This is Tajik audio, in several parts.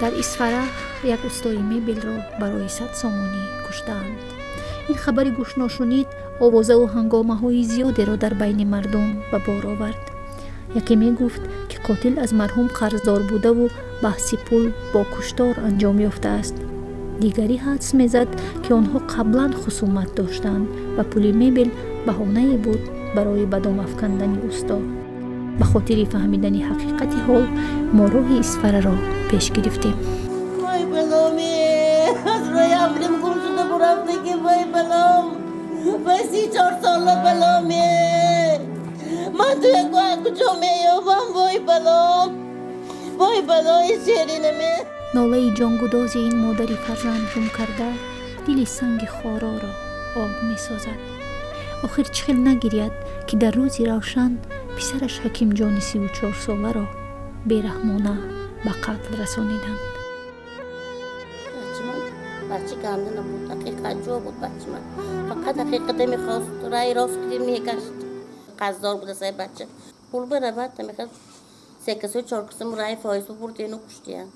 Дар Исфара як устои мебелро барои 100 сомонӣ куштаанд. Ин хабари гӯшношунид овозаву ҳангомаҳои зиёдеро дар байни мардум ба бор овард. Яке мегуфт, ки қотил аз марҳум қарздор будаву баҳси пул бо куштор анҷом ёфтааст. Дигарӣ ҳадс мезад, ки онҳо қаблан хусумат доштанд ва пули мебел баҳонае буд барои ба дом афкандани усто. Ба хотири фаҳмидани ҳақиқати ҳол мо роҳи Исфараро пеш гирифтем. Вой баломе, аз рӯи авлим гум шуда бурафтаги, вой балом, вой 34 сола баломе, ман туя куҷо меёбам? Вой балом, вой балои шеринаме. Нолаи ҷонгудози ин модари фарзанд гум карда дили санги хороро об месозад. Охир чӣ хел нагиряд, ки дар рӯзи равшан писараш Ҳакимҷони 34-соларо бераҳмона ба қатл расониданд. Бача ганда набуд, ҳақиқатҷӯ буд бачаман. Фақат ҳақиқата мехост, раи рост ки мегашт. Қарздор буда сай бача, пул баравад, мехост се касо, чор касам раи фоиз бурдену куштиян.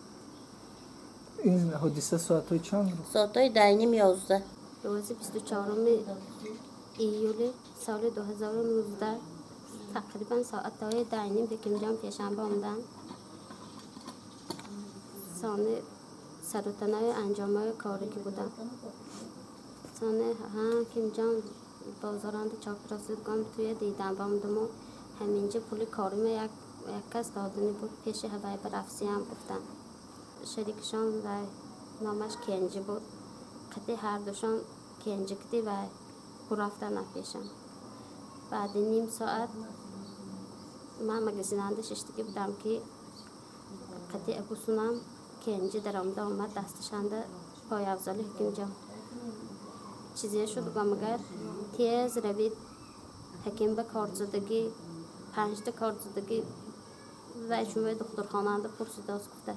Ин ҳодиса соатҳои чанд? Соатҳои 10:30, 11. Рӯзи 24-уми июли соли 2019, тақрибан соатҳои 10:30 Ҳакимҷон пешанба омаданд. Сони сарутанои анҷомҳои коре ки будам. Сони Ҳакимҷон бозоранда чопиросидгом туя дидан бомдуму ҳаминҷа пули корима як кас додани буд, пеши ҳавай ба рафсиям гуфтам. Шарикшон вай номаш Кенҷи буд. Қати ҳардушон Кенҷи кити вай бурафтан пешам. Баъди ним соат ман магазинанда шиштагӣ будам, ки қати абусунам Кенҷи даромада омад, дасташанда пойафзоли Ҳакимҷон. Чизе шуд, гомагар тез равид, ҳаким ба корзадагӣ, панҷта корзадагӣ вай шумои духтурхонаанда пурсидоз гуфта.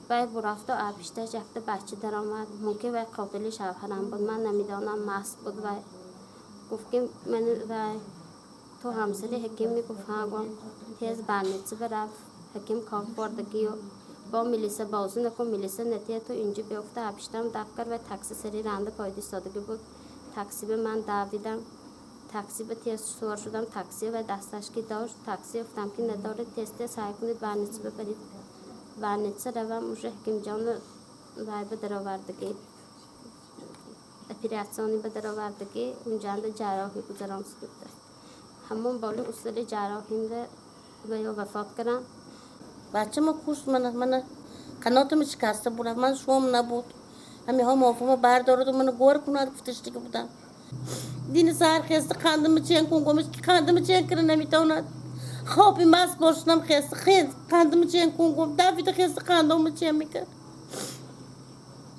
Вай бурафту пишташ якта бача даромад. Мумкин, вай қотили шавҳарам буд, ман намедонам, маст буд. Вай гуфт, ки ман вай ту ҳамсари ҳаким? Мегуфт, ҳа. Гом тез больница бирафт, ҳаким кор хӯрдагию бо милиса бозӣ накун, милиса натия, ту инҷо биёфта апиштам даф кард. Вай такси сари ранда пойда истодагӣ буд. Такси ба ман давидам, такси ба тез сувор шудам. Такси вай дасташ ки дошт, такси гуфтам, ки надоред, тез тез сай кунед, больница бибаред. Больница равам, уже Ҳакимҷону вай ба даровардагӣ, операционный ба даровардагӣ, унҷанда ҷарроҳӣ гузаронсида. Ҳамон боли усули ҷарроҳинда ва вафот кардам. Бачама кушт мана, мана қанотама шикаста бурафт. Ман шом набуд, ҳамиҳо мофама бардораду мана гор кунад гуфташтига будам. Дини саҳар хеста қандама чен кун гомаш, ки қандама чен кира наметавонад. Хоби маст бошунам, хеста қандама чен кун гом, дафида хеста қандома чен мекард.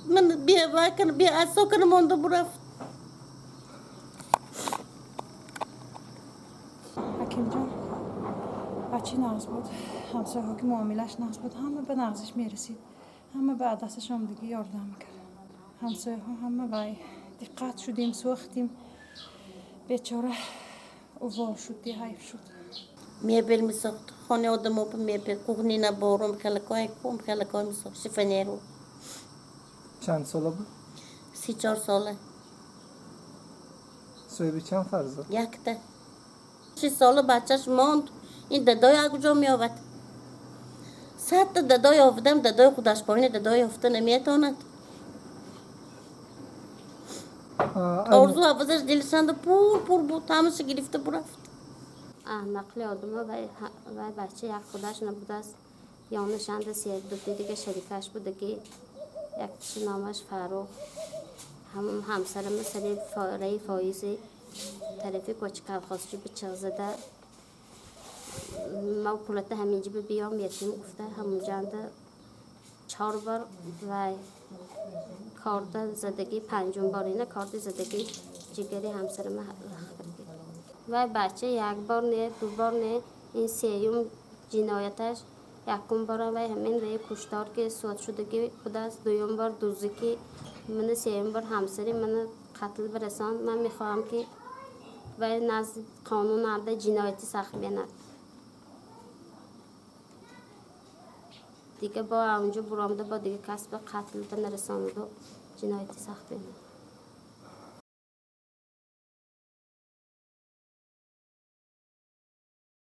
Ман бевай кана, беасо кана монда бурафт. Ҳакимҷон бачаи нағз буд. Ҳамсояҳо ки муомилааш нағз буд, ҳама ба нағзиш мерасид, ҳама ба дасташ омадагӣ ёрдам мекард. Ҳамсояҳо ҳама вай диққат шудем, сӯхтем. Бечора увол шуд, ҳайф шуд. Мебел месохт, хонаи одамо ба мебел, кухни наборум, хелакое кум, хелакое месохт, шифоньеру. Чанд сола буд? 34 сола. Соҳиби чанд фарзанд? Якта, 6 сола бачаш монд. Ин дадой куҷо меёвад? 100-та дадой ёфтам, дадои худаш поини дадой ёфта наметавонад. Орзу ҳавазаш дилшанда пур пур буд, ҳамаша гирифта бурафт. Нақли одама, вай бача як худаш набудааст. Ёнашанда се дути дига шарикаш будаги, якташи номаш Фаррух. Ҳамсарама сари раи фоизи тарафи кочи колхозчи бичиғ зада, ма пулата ҳаминҷа биём ятим гуфта, ҳамунҷанда чор бор вай корда задагӣ, панҷум бор ина корди задагӣ, ҷигари ҳамсарама. Вай бача як бор не, ду бор не, ин сеюм ҷинояташ. Якум бора вай ҳамин вай куштор ки суд шудагӣ будааст, дуюм бор дуздӣ ки мана сеюм бор ҳамсари мана қатл бирасон. Ман мехоҳам, ки вай назди қонун анда ҷинояти сахт бинад. Дига бо онҷо буромада, бо дига кас ба қатл ба нарасонаду ҷинояти сахт бинад.